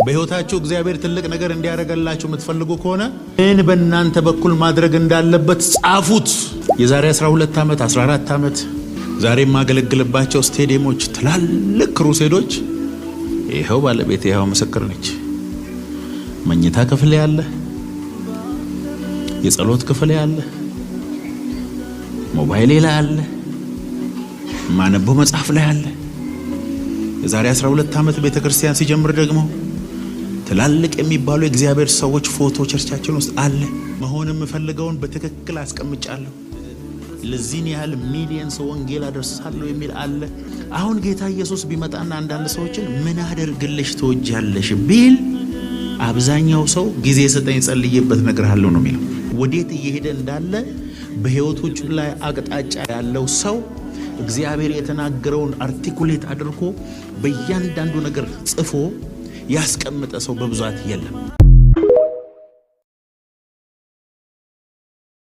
በሕይወታችሁ እግዚአብሔር ትልቅ ነገር እንዲያደርግላችሁ የምትፈልጉ ከሆነ ምን በእናንተ በኩል ማድረግ እንዳለበት ጻፉት። የዛሬ 12 ዓመት፣ 14 ዓመት ዛሬ የማገለግልባቸው ስቴዲየሞች፣ ትላልቅ crusade ኦች፣ ይኸው ባለቤቴ ይኸው ምስክር ነች። መኝታ ክፍል ያለ፣ የጸሎት ክፍል ያለ፣ ሞባይሌ ላይ አለ፣ ማነበው መጽሐፍ ላይ አለ። የዛሬ 12 ዓመት ቤተ ክርስቲያን ሲጀምር ደግሞ ትላልቅ የሚባሉ የእግዚአብሔር ሰዎች ፎቶ church ኣችን ውስጥ አለ። መሆን የምፈልገውን በትክክል አስቀምጫለሁ። ለዚህን ያህል ሚሊየን ሰው ወንጌል አደርሳለሁ የሚል አለ። አሁን ጌታ ኢየሱስ ቢመጣና አንዳንድ ሰዎችን ምን አደርግልሽ ትወጃለሽ ቢል አብዛኛው ሰው ጊዜ ስጠኝ፣ ጸልዬበት እነግርሃለሁ ነው የሚለው። ወዴት እየሄደ እንዳለ በሕይወቶቹ ላይ አቅጣጫ ያለው ሰው፣ እግዚአብሔር የተናገረውን articulate አድርጎ በእያንዳንዱ ነገር ጽፎ ያስቀመጠ ሰው በብዛት የለም።